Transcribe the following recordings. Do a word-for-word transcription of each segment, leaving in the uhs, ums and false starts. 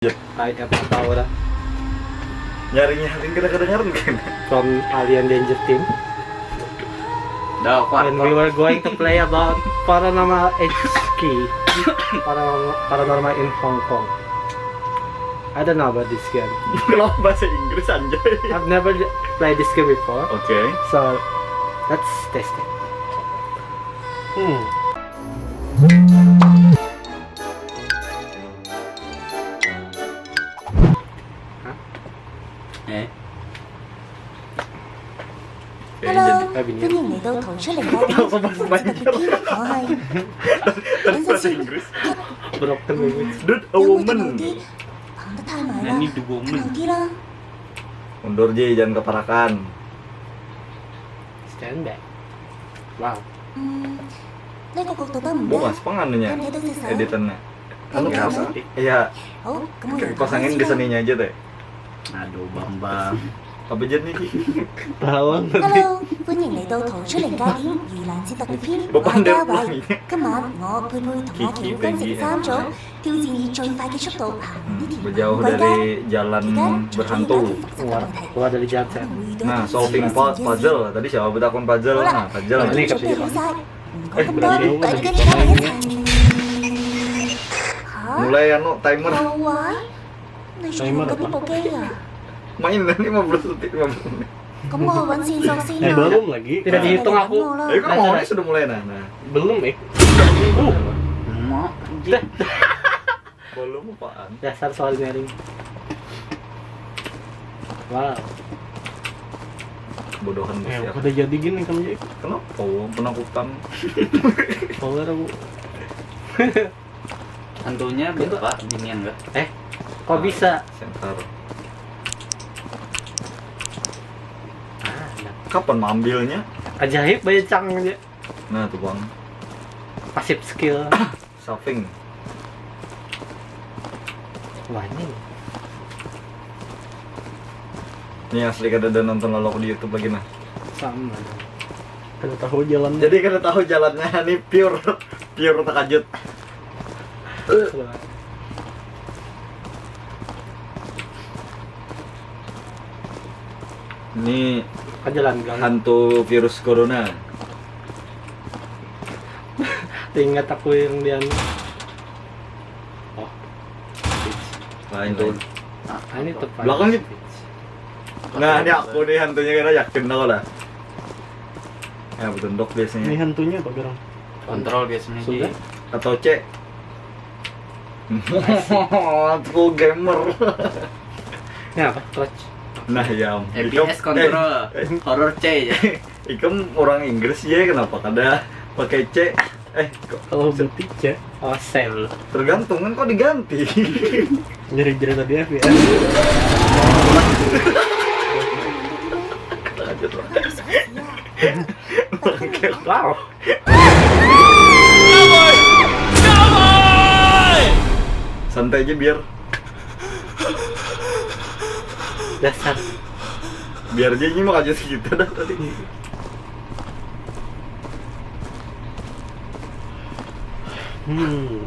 I am Ataura Nyari-nyari kada kedengaran kan? From Alien Danger Team. Dah, kuat, And we kuat. Were going to play about Paranormal H K, Paranormal, Paranormal in Hong Kong. I don't know about this game. Kenapa bahasa Inggris anjay? I've never played this game before, Oke. So let's test it. Hmm. Eh, Oke, jadi Hello，歡迎嚟到逃出靈界點二零一七嘅 P P。我係 tadi bahasa Inggris. Broken language. Dude, a 有冇啲老 woman. 啲？行得太埋啦， Nah, ini the woman. 近後啲啦。 Mundur je, jangan keparakan. Stand back. Wow. 嗯，呢個角度得唔 Bukan 得？ sepeng anunya, 睇唔睇到隻手？ editannya. Anu Anu apa? apa? Iya, 好，咁我用 pasangin di seninya aja teh. Aduh, Bambang. Apa jadi nih? Tawang. Hello，歡迎嚟到逃出靈界點二零一七嘅 P P。 Bapak 我係 dia 嘉偉。今晚我佩佩同阿喬跟食三組，挑戰以最快嘅速度行呢條 Hmm, berjauh dari jalan berhantu. Keluar, keluar dari jalan saya. Nah, solving pu- puzzle. Tadi siapa bertakon puzzle? Nah, puzzle. Ini Nah. kepikiran. Eh, berarti mulai anu timer. Timer apa? Main lima belas detik, lima belas menit. 咁我去揾線索先 Eh, 啦。 belum lagi. Tidak dihitung aku. Eh, kan mau ini sudah mulai nah. Nah. Belum, eh. Mak, Belum apaan? Dasar soal nyari. Wow. Bodohan Eh, siapa? Udah jadi gini kamu jadi. Kenapa? Oh, penakutan. Power aku. Hantunya berapa? Binian kah? Eh, kok bisa? Center. Ah, ada. Kapan mambilnya? Ajaib, banyak cang aja. Nah, tuh bang. Pasif skill. Saving. Wah, ini. Ini asli kada ada nonton lalu aku di YouTube lagi nah. Sama. Kada tahu jalan. Jadi kada tahu jalannya, ini pure pure terkejut. Ini Ke jalan gang. Hantu virus corona. Ingat aku yang di anu. Oh. Lain tuh. Ah, ini tempat. Belakang gitu. Nah, ini aku nih hantunya, kena yakin aku lah. Ya, betul dok biasanya. Ini hantunya apa gerang? Kontrol biasanya Sudah? Sih. Atau C. Aku gamer. Ini apa? Clutch. Nah, ya. F P S kontrol. Horror C ya. Ikam orang Inggris ya, kenapa kada pakai C? Eh, kok Kalau butik ya. Oh, sel. Tergantung kan kok diganti. Jadi jadi tadi F P S. Wow. Santai aja biar Dasar. Biar aja ini mah aja segitu dah tadi. Hmm.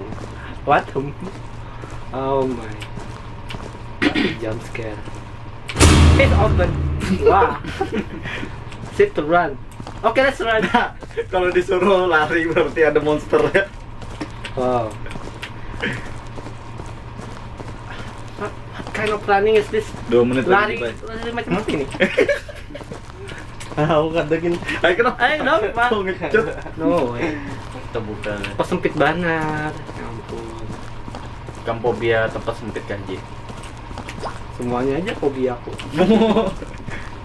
What? Oh my. Jump scare. It's open. Wah. Sit to run. Oke, let's run. Kalau disuruh lari berarti ada monster ya. Wow. What, what kind of running is this? Dua menit Lari, lagi. Lari macam apa ini? Ah, aku kada gini. Ayo kenapa? Ayo dong, Pak. Kok ngecut? No way. Terbuka. Kok sempit banget. Ya ampun. Kamu fobia tempat sempit kah, Ji? Semuanya aja fobia aku.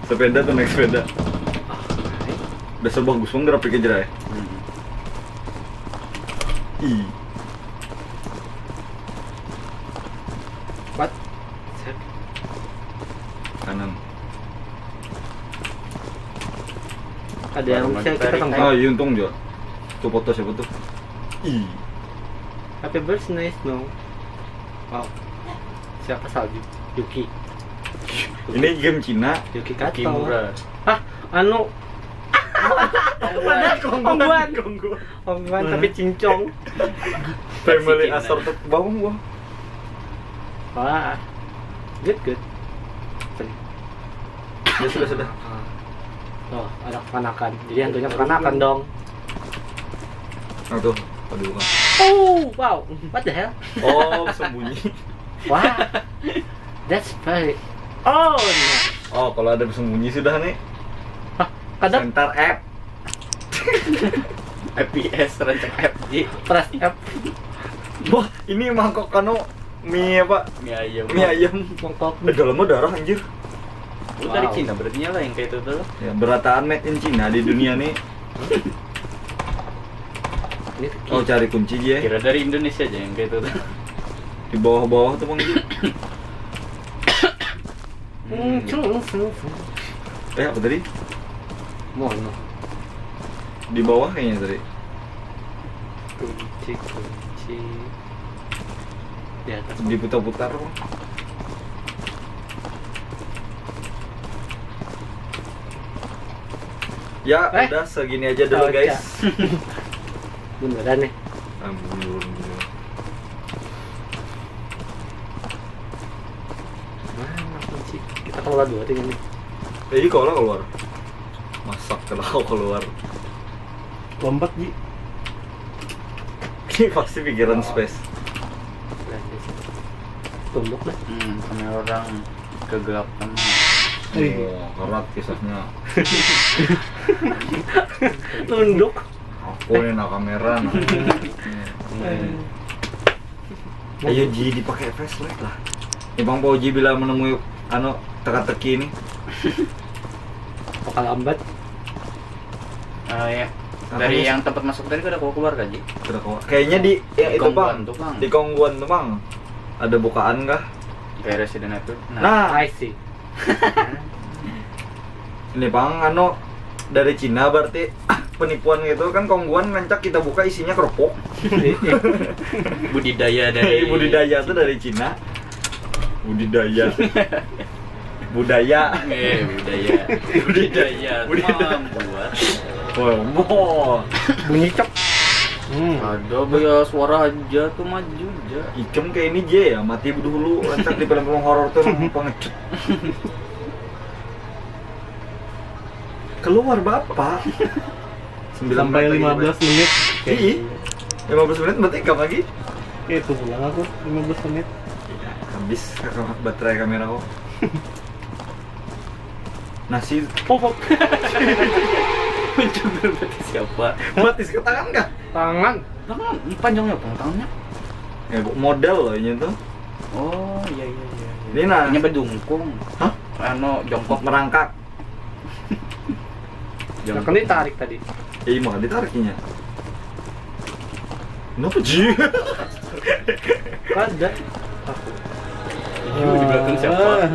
Sepeda tuh, naik sepeda. Udah sebagus banget grafiknya, Jrai. Hmm. Ih, What? Set. Kanan. Ada yang Baru bisa kita ditarik. tangkap. Ah, iya, untung juga. Tuh foto siapa tuh? Ih. Tapi birds nice, no. Wow. Siapa salju? Yuki. Ini game Cina. Yuki Kato. Kimura. Hah? Anu. Ongguan. Ongguan. Ongguan tapi cincong. Family Cina. Assorted bawang gua. Wah, good, good. Sorry. Ya sudah, sudah. Tuh, ada peranakan. Jadi hantunya peranakan dong. Nah tuh, kalau dibuka. Oh, wow. What the hell? Oh, sembunyi. Wah. That's very. Oh, no. Oh, kalau ada sembunyi sudah nih. Hah, kadang Center app. F P S rancak F G. press F. Wah, ini mangkok anu mie apa? Mie ayam. Mie ayam. Mangkok. Eh, dalamnya darah anjir. Lu dari Wow. Cina berarti lah yang kayak itu tuh. Ya, berataan made in China di dunia nih. Ini Oh, cari kunci aja. Kira dari Indonesia aja yang kayak itu tuh. Di bawah-bawah tuh, Bang. Hmm, cung, cung, cung. Eh, apa tadi? Mau no. Di bawah kayaknya tadi. Kunci, kunci. Di atas. Diputar-putar, Bang. Ya, Eh. Udah segini aja dulu, Oke. Guys. Beneran nih. Ampun. Mana kunci? Kita keluar dulu tinggal nih. Jadi kalau keluar. Masak kalau keluar. Lompat, Ji. Ini pasti pikiran space. Tunduk dah. Hmm, kamera orang kegelapan. Ih. Oh, berat kisahnya. Tunduk. Aku ini nak kamera nah. Ayo Ji dipakai flashlight lah. Ya Bang Pauji bila menemui anu teka-teki ini. Bakal lambat. Ah ya. Apa, Dari Mas? Yang tempat masuk tadi kada keluar keluar kan, Ji? Kira kau. Kayaknya di ya Di itu kongguan Bang. Tuh, Bang. Di kongguan tuh Bang. Ada bukaan kah? Kayak Resident Evil. Nah, I see. Ini Bang, anu dari Cina berarti penipuan gitu kan, kongguan ngancak kita buka isinya kerupuk. Budidaya dari Budidaya tuh dari Cina. Budidaya. Budaya. Eh, budaya. Budidaya. Budidaya. Membuat. Wah, boh. Bunyi cek. Hmm. Ada ya suara aja tuh maju aja. Icem kayak ini je ya, mati dulu rancak di film-film horor tuh emang pengecut. Keluar bapak. Sembilan Sampai menit lagi, lima belas menit. Ih, lima belas menit berarti kapan lagi? Oke, itu pulang aku lima belas menit. Ya, habis kakak baterai kamera kok. Nasi Pop, pop. Muncul berarti siapa? batis ke tangan kah? Tangan. Tangan panjangnya apa tangannya? Ya, bu- model loh ini tuh. Oh iya iya iya. iya. Ini nah. Ini bedungkung. Hah? Anu jongkok. Merangkak. Nah, kan ditarik tadi. Ya, iya, makan ditariknya. Kenapa Ji? Ada. Aku. Iya, di belakang siapa? Ah.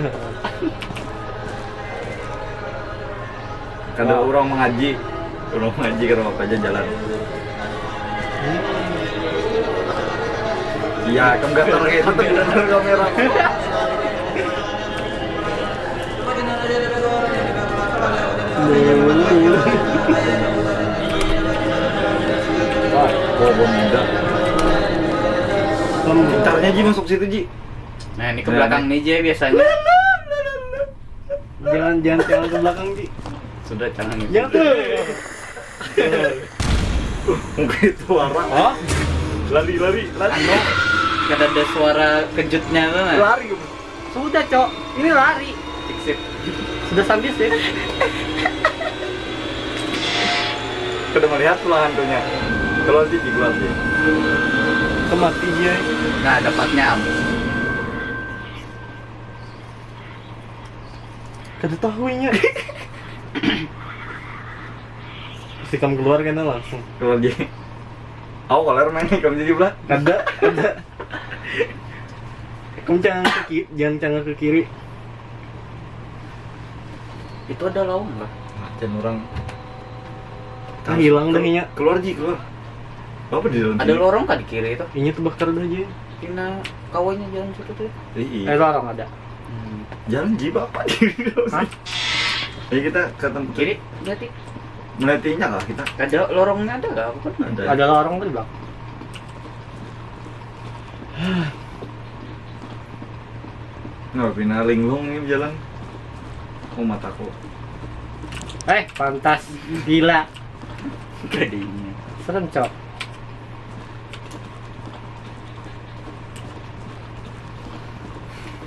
Kada orang mengaji. Orang mengaji kada apa aja jalan. Iya, kamu gatal kayak itu tuh, gatal kamera. Wah, bobo muda. Pintarnya Ji masuk situ Ji. Nah, ini ke belakang nih Jay biasanya. Jangan jangan jangan ke belakang, Ji. Sudah jangan. Jangan. Mungkin itu orang. Hah? Lari, lari, lari. Kada ada suara kejutnya tuh, nah. Lari. Sudah, Cok. Ini lari. Fix it. Sudah sambil sih. Kada melihat pulang hantunya. Keluar Ji, keluar Ji. Kemati dia. Nah, dapatnya am. Kada tahu inya. Pasti kamu keluar kan langsung. Keluar Ji. Aku keluar main nih, kamu jadi belah. Kada, kada. Kamu jangan ke kiri, jangan jangan ke kiri. Itu ada lawang kah? Macan orang. Ah, hilang dah inya. Keluar Ji, keluar. Apa di dalam Ada sini? Lorong kah di kiri itu? Inya terbakar dah aja. Kena kawanya jalan situ tuh. Iya. Eh, lorong ada. Hmm. Jalan Ji, bapak di. Hah? Ini kita ke tempat Kiri berarti. Melatinya kah kita? Ada lorongnya ada kah? Aku kan Ada. Ada lorong tuh di belakang. Nggak pina linglung ini jalan. Oh, mataku. Eh, pantas. Gila. Gadinya. Serem, Cok.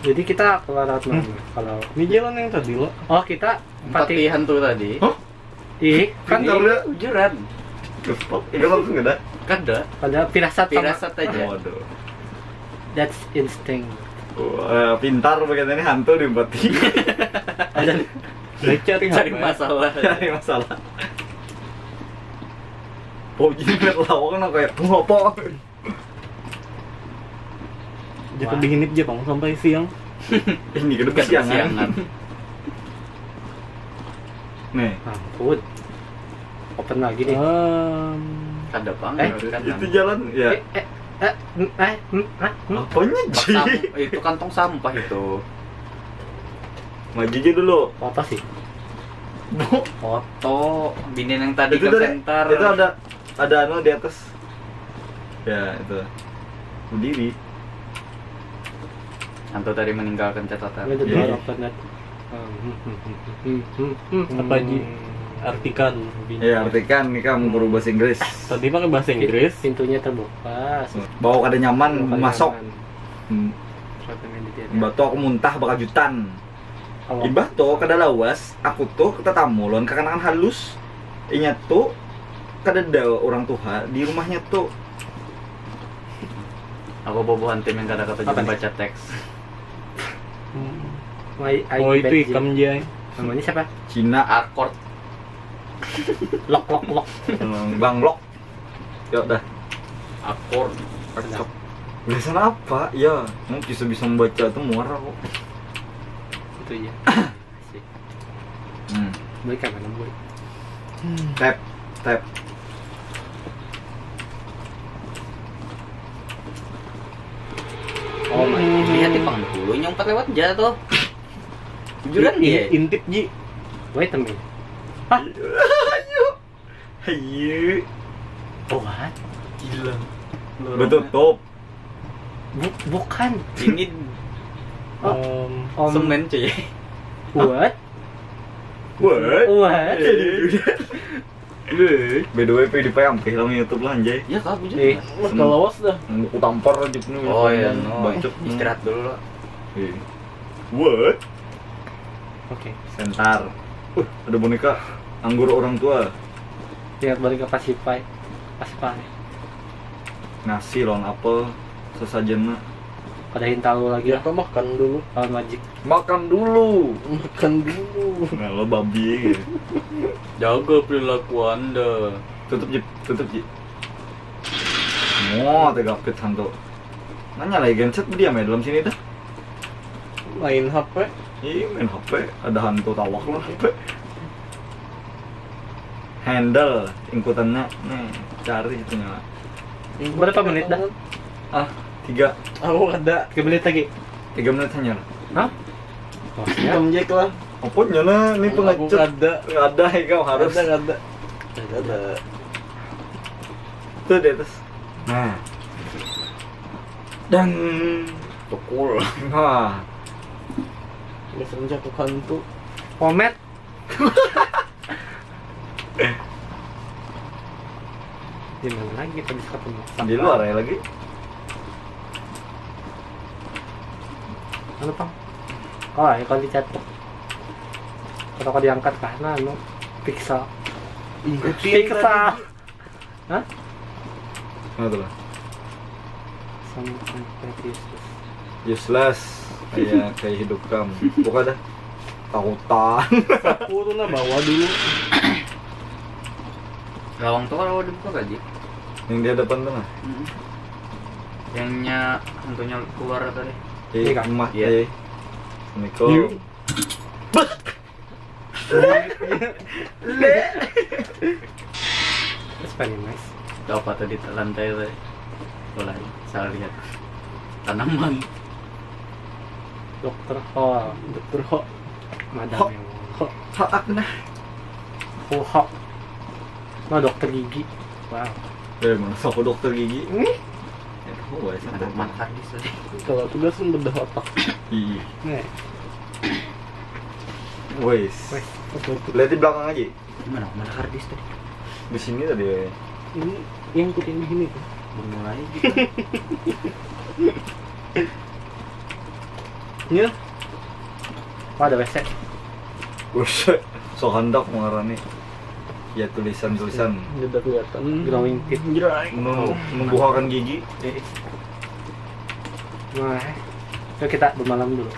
Jadi kita keluar lewat mana? Kalau Ini jalan yang tadi lo. Oh, kita Empat pati hantu tadi. Hah? Ih, kan Pintar dia. Ujuran. Gaspol. Ini langsung ada. Kada. Ada firasat sama. Firasat aja. Waduh. That's instinct. Wah, pintar bagian ini hantu diumpati. Ada Baik cari Cari apa? Masalah. Cari masalah. Oh, jadi lawang nang kayak mau apa? Jadi hinip aja kamu sampai siang. Ini kedua Bukan siangan. Siangan. Nih, Ampun. Open lagi nih. Em, Kada pang. Eh, Kan itu jalan ya. Eh, eh, eh, hmm, eh, hmm, ah, hmm. Apanya, Ji? Sam- itu kantong sampah itu. Maju aja dulu. Foto sih. Bu, Foto bini yang tadi itu ke tadi, center. Itu ada ada anu di atas. Ya, itu. Berdiri. Hantu tadi meninggalkan catatan. Ini ada Iya. dua open net. Hmm, hmm, hmm, hmm, hmm, hmm, hmm. Apa, Ji? Artikan. Ya, artikan nih kamu guru bahasa Inggris. Tadi pakai bahasa Inggris. Pintunya terbuka. Bawa kada nyaman Bukan masuk. nyaman. Hmm. Siapa yang di tiap? Imbah tuh aku muntah bakajutan. Awak. Imbah tuh kada lawas, aku tuh tetamu lawan kakanakan halus. Inya tuh kada ada orang tuha di rumahnya tuh. Aku bobohan tim yang kada kata Apa nih? Baca teks. Hmm. Why, I Oh, itu bet ikam, you. Jay. Namanya siapa? Cina, Akord. Lok, lok, lok. Bang Lok. Yuk dah. Akord. Cocok. Biasanya apa? Ya, mau bisa bisa membaca tuh muar aku. Itu ya. Sih. Hmm. Baik kan, mana boy? Tap, tap. Oh my. Lihat di pang dulu nyompat lewat aja tuh. Bujuran In- dia. Intip, Ji. Wait a minute. Ayo. Ayo. Oh, what? Gila. Betutup. Bu- bukan. Ini Em, Om. Semen cuy. What? What? What? Weh. By the way, PewDiePie ampih lah YouTube lah anjay. Ya kah bujur. Eh. Wah, kalau lawas dah. Aku tampar aja nih. Oh iya no. Bacot. Istirahat dulu lah. Iya. What? Oke. Sentar. Uh, ada boneka anggur orang tua. Lihat balik ke Pasify. Pasify. Nasi lawan apel sesajennya. Kada hintalu lagi Ya, lah. apa makan dulu? Lawan Magic. Makan dulu. Makan dulu. Nah, lo babi. Jaga perilaku anda. Tutup, Ji. Tutup, Ji. Wah, tega fit hantu. Nanya lagi genset dia main dalam sini dah. Main H P. Ih, main H P, ada hantu tawak lah H P. Handle, ingkutannya, nih, cari itu nyala. Berapa menit dah? Ah, tiga, Aku ada. Tiga menit lagi. Tiga menit hanya. Hah? Wah, ya. Hitam Jack lah. Apa nyala? Ini Aku pengecut. ada. Ada ya kau harus. Ada, ada. Ada. Tuh di atas. Nah. Dan Tukul. Wah. Biasanya jatuh hantu. Komet. Di mana lagi kita bisa ketemu? Di luar ya lagi. Anu, Pang. Oh, ya kalau dicatat. Atau kalau diangkat kah? Nah, anu. Pixel. Ikutin Pixel. Hah? Mana tuh lah? Something like useless. Useless. Kayak kayak hidup kamu. Bukan dah. Tautan. Aku tuh nah bawa dulu. Lawang tuh kalau dibuka gaji. Yang di hadapan tuh nah. Hmm. Yangnya hantunya keluar tadi. Eh, Iya, Kak. Mah, Iya. eh. Assalamualaikum. Yuk. Terus paling nice. Tuh apa tadi lantai tadi? Bola salah lihat. Tanaman. Dokter Hall. Dokter Ho. Madam yang Haak nah. Ho. Hawk. Nah, dokter gigi. Wow. Eh, mana siapa dokter gigi? Ini? Oh, wes, ada. Mana harddisk tadi? Kalau tugas kan bedah otak. Iya. Nih, Wes. wes, apa itu? Lihat di belakang aja. Mana mana harddisk tadi? Di sini tadi. Wes. Ini yang ikutin di sini tuh. Bermulai gitu. Ini ada W C. Buset, so handak mengarani. Ya, tulisan-tulisan. Udah kelihatan. Growing teeth. Menum- Membukakan gigi. Nah, yuk kita bermalam dulu.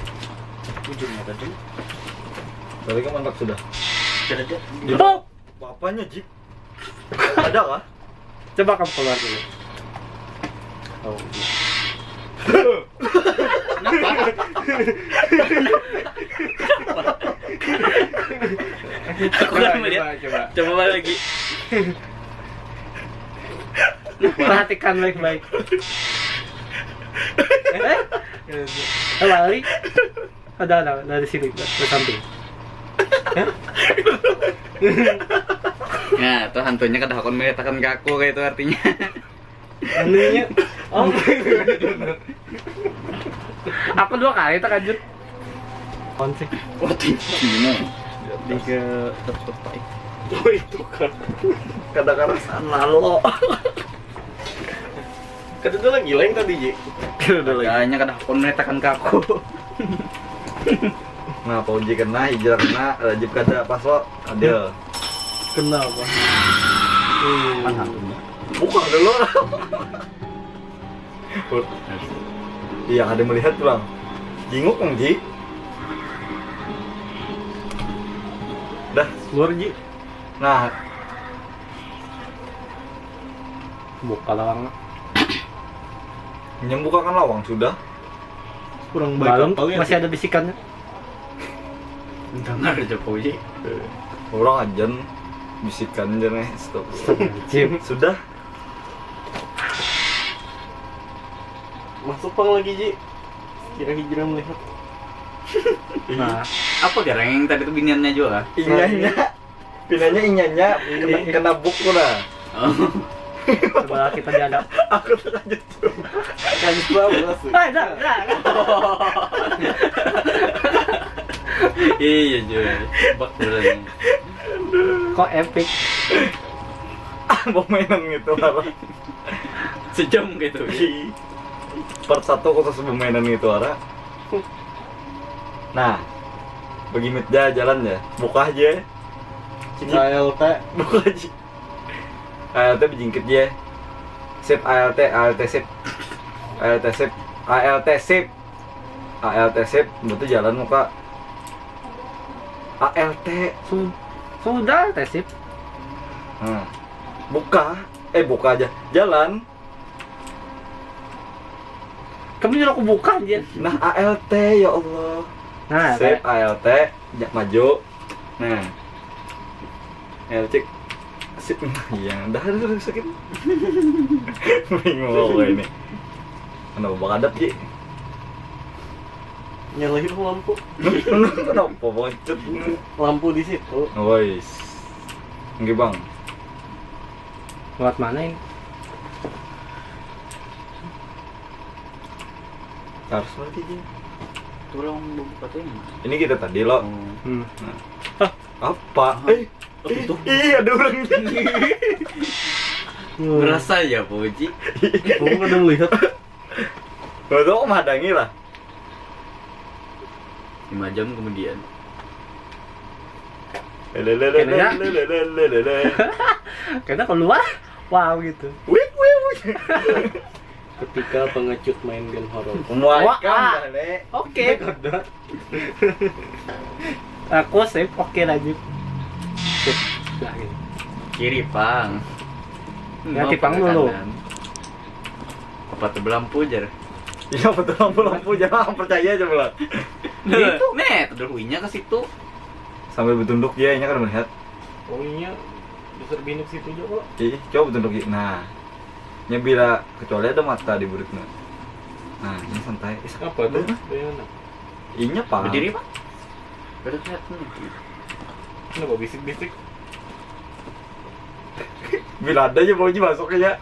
Ujungnya tadi. Tadi kan mantap sudah. Tidak ada. Di apanya, Jik? Ada kah? Coba kamu keluar dulu. Oh. Aku kan melihat. Coba, coba. Coba lagi. Perhatikan baik-baik. Eh? Lari. Ada, ada, dari sini, dari samping. Nah, tuh hantunya kada hakun meritakan ke aku kayak itu artinya. Anunya. Oh. Aku dua kali terkejut. Konsep. Wah, tinggi no. Tiga terus pakai. Oh, itu kan. Kada karasaan lalo. Kada ada lagi lain tadi, Ji. Ada lagi. Kayaknya kada hakun meritakan ke aku. Nah, Pauji kena, Hijrah kena, Rajib kada, pas lo. Adil. Kenapa? Hmm. Mana hantunya? Buka dulu. Iya, ada melihat pulang. Jinguk, Bang Ji. Dah. Keluar, Ji. Nah, Buka lawang. nyembukakan lawang sudah. Kurang baik. Belum, apa ya, masih ada bisikannya. Dengar aja Pauji. Orang ajan bisikan aja nih, stop. Jim. Sudah. Masuk pang lagi, Ji. Kira Hijrah melihat. Nah, apa garang yang tadi tuh biniannya juga? Inyanya. Pinanya inyanya kena, kena buk tu lah. Oh. Coba kita diadap. Aku terkejut tuh. Kan gua masuk. Iya, Joy. Bak beneran. Kok epic? Permainan gitu apa? Sejam gitu. Part satu khusus permainan gitu, ara. Nah, begimit ja jalan ya. Buka aja. Cik A L T. Buka aja. A L T bejingkit je. Sip, A L T, A L T sip. A L T sip. A L T sip. A L T sip, betul jalan muka. A L T. Su- sudah, T sip. Nah. Buka, eh, buka aja. Jalan. Kamu nyuruh aku buka, anjir. Nah, A L T, ya Allah. Nah, Sip, A L T, jak maju. Nah. L cek. Sip. Iya, dah, dah, dah, sakit. Bingung aku ini. Kenapa bakadap, Ji? Nyalahin lampu. Kenapa bocet? Lampu di situ. Woi. Nggih, Bang. Lewat mana ini? Harus mati, Ji. Tolong buka tuh yang mana? Ini kita tadi, lo. Oh. Hmm. Apa? Eh, Apa itu? Iya, ada orang. Merasa ya, Pauji. Kamu kada melihat? Lo tuh mahadangi lah. Lima jam kemudian. Lelelele, Kena ya? lelelele. Karena keluar, wow gitu. Wip, wip, wip. Ketika pengecut main game horor. Muaikam Wah, ah. Dah, Le. Oke. Aku save, oke, lanjut. Save. Dah, gitu. Kiri, Pang. Ya, Mau tipang ke dulu. Kanan. Apa tuh lampu, jar? Iya, betul, lampu-lampu, jangan percaya aja, Bang. Nah, nih, tuh huinya ke situ. Sambil bertunduk dia, ini kan melihat. Oh iya, besar binuk situ juga kok. Iya, coba bertunduk, Ji. Nah. Nya bila kecuali ada mata di buriknya. Nah, ini santai. Eh, Apa tuh? Nah, Bayangna. Inya, Pak. Berdiri, Pak. Kada kelihatan. Kenapa bisik-bisik? Bila ada aja Pauji masuk aja.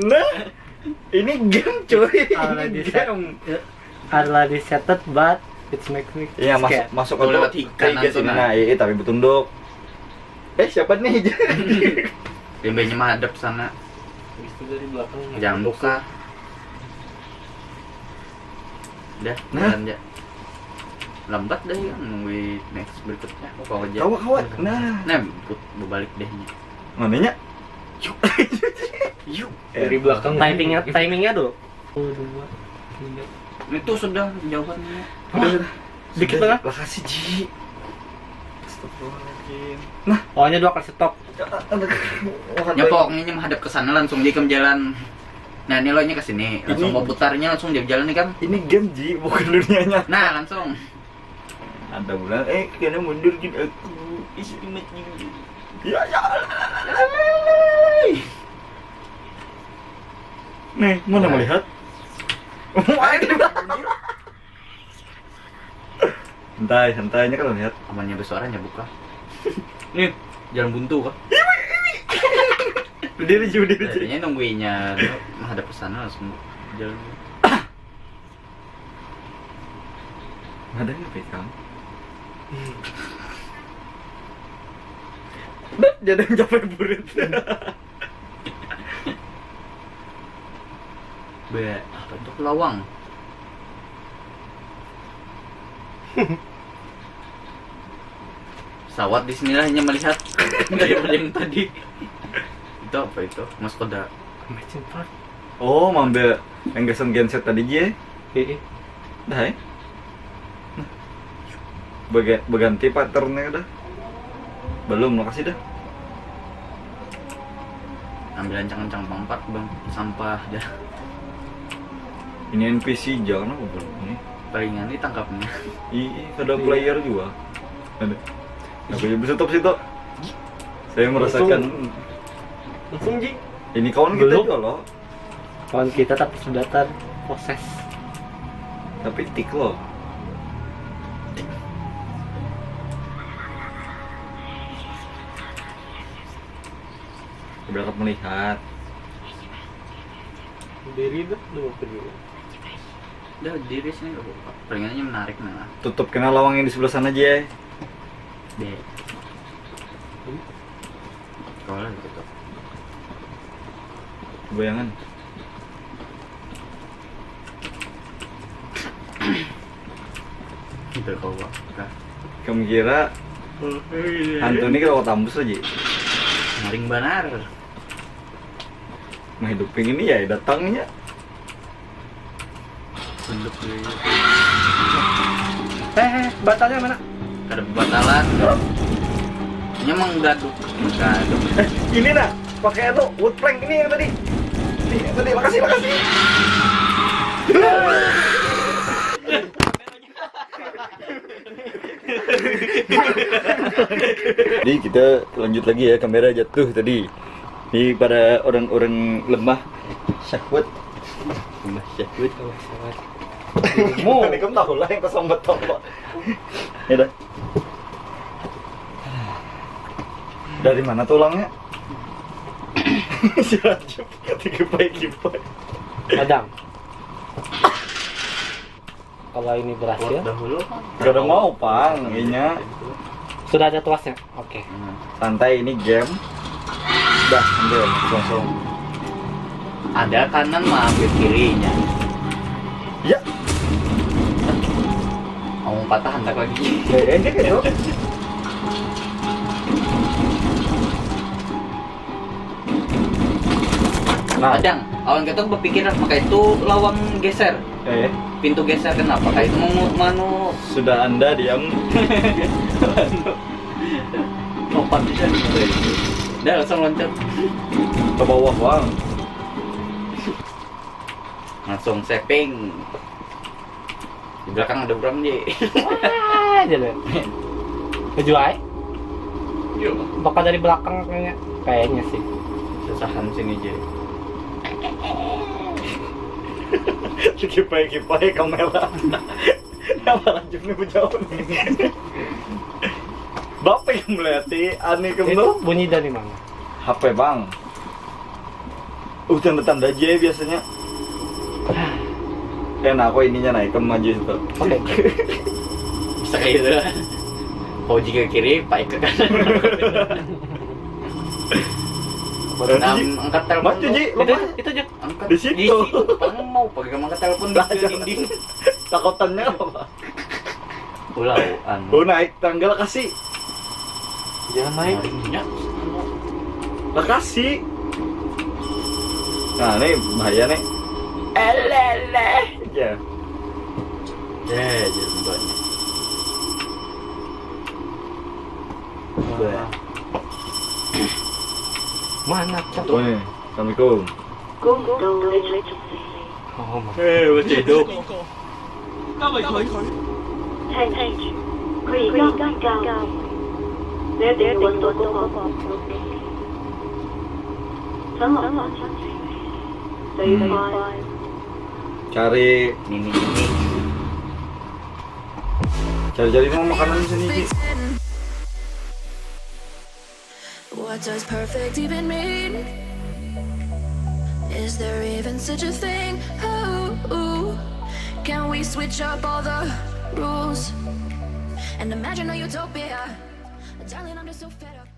Nah, ini game cuy. Already set. Game. Already setted, but it's make me scared. Iya, masuk, masuk ke lewat hikai kanan tuh, nah. Nah, iya, tapi betunduk. Eh, siapa nih? Dia banyak madep sana. Habis itu dari belakang. Jangan buka. Dah, nah. Jalan aja. Lambat dah ya, nunggu next berikutnya. Kawa aja. Kawa, kawa. Nah. Nah, bebalik deh nya. Mananya? Yuk. Yuk. Dari belakang. Timingnya, timingnya dulu. Oh, dua, tiga. Itu sudah jauhannya. Udah, udah. Dikit tengah. Makasih, Ji. Astagfirullahaladzim. Nah. Pokoknya dua kali stop. Ya, pokoknya nya menghadap ke sana langsung, Ji, ke jalan. Nah, ini lo nya ke sini, langsung mau putarnya langsung jauh jalan nih, Kang. Ini game, Ji, bukan dunia nyata. Nah, langsung. Ada bulan, eh, kena mundur gin aku. Isi mati. Ya, ya. Nih, mana melihat? Santai, santai, ini kan lihat. Amannya bersuaranya buka. Nih, jalan buntu kah? Berdiri, Ji, berdiri, Ji. Kayaknya nungguinnya menghadap ke sana langsung jalan. Ada nggak, Kang? Dah, jadi yang capai burit. Be, apa tuh lawang? Pesawat di sinilah hanya melihat daripada yang tadi. Itu apa itu? Mas Koda. Machine part. Oh, mambil yang gasan genset tadi, Ji. Heeh. Dah, eh. Nah. Bega-, beganti patternnya dah. Belum, lokasi dah. Ambil ancang-ancang pampat, Bang. Sampah dah. Ini N P C jangan apa, Bang? Ini. Palingan ini tangkapnya. Ih, ih, ada player juga. Ada. Aku bisa stop situ. Saya merasakan. Langsung, Ji. Ini kawan kita juga loh. Kawan kita tapi sudah terproses. Tapi tik loh. Udah dapat melihat. Diri dah, dua puluh. Udah diri sini, palingannya menarik nah. Tutup kena lawang yang di sebelah sana aja. Deh. Kalau gitu tuh. Bayangan. Itu kau kah? Kamu kira hantu ini kalau tambus aja? Maring banar. Nah, hidup ini ya datangnya. Tunduk dulu. Eh, eh, batalnya mana? Kada batalan. Ini menggaduh, menggaduh. Eh, ini nah, pakai anu, wood plank ini yang tadi. Ini yang tadi, makasih, makasih. Jadi kita lanjut lagi ya, kamera jatuh tadi. Ini para orang-orang lemah syahwat. Lemah syahwat. Mau. Ini kamu tahu lah yang kesombat apa. Ya dah. Dari mana tulangnya? Si Rajab, ketika baik. Kadang. Kalau ini berhasil. Kuat dahulu. Gak ada mau, Pang, inya. Sudah ada tuasnya. Oke. Hmm. Santai, ini game. Dah, ambil langsung. Ada kanan mah, ambil kirinya. Ya. Mau patah, hantak lagi. Ya, ya, gitu. Nah, kadang kawan kita berpikir maka itu lawang geser, eh, pintu geser, kenapa kayak itu mau manu. Sudah Anda diam. Lompat bisa gitu. Dah langsung loncat ke bawah, Bang. Langsung saving. Di belakang ada orang, Ji. Wah, jalan. Tujuh ai. Iya. Bakal dari belakang kayaknya. Kayaknya sih. Susahan sini, Ji. Kipai-kipai kamera. Apa lanjut nih, bejauh nih. Bapak yang melihat ani. Itu bunyi dari mana? H P, Bang. Uh, tanda-tanda aja ya biasanya. Ya, nah, aku ininya naik ke maju itu. Oke. Bisa kayak gitu. Kau jika kiri, Pak ke kanan. Nah, angkat telepon. Maju, Ji, itu, itu, Ji. Angkat. Di situ. Di situ. Kamu mau pakai angkat telepon di dinding. Takutannya apa? Ulau, anu. Oh, naik tangga lakasi. Jangan naik. Nah, iya. Lakasi. Nah, ini bahaya nih. Elele. Ya. Ya, jadi banyak. Mana tuh? Weh, assalamualaikum. 公共列車。 Oh, my. Eh, wes hidup. 佢，佢可以讓你教你，你一定要揾到嗰個。等我翻返嚟，你要快。Cari nini-nini. Cari-cari mau makanan sini, Ki. What does perfect even mean? Is there even such a thing? Oh, can we switch up all the rules and imagine a utopia? Darling, I'm just so fed up.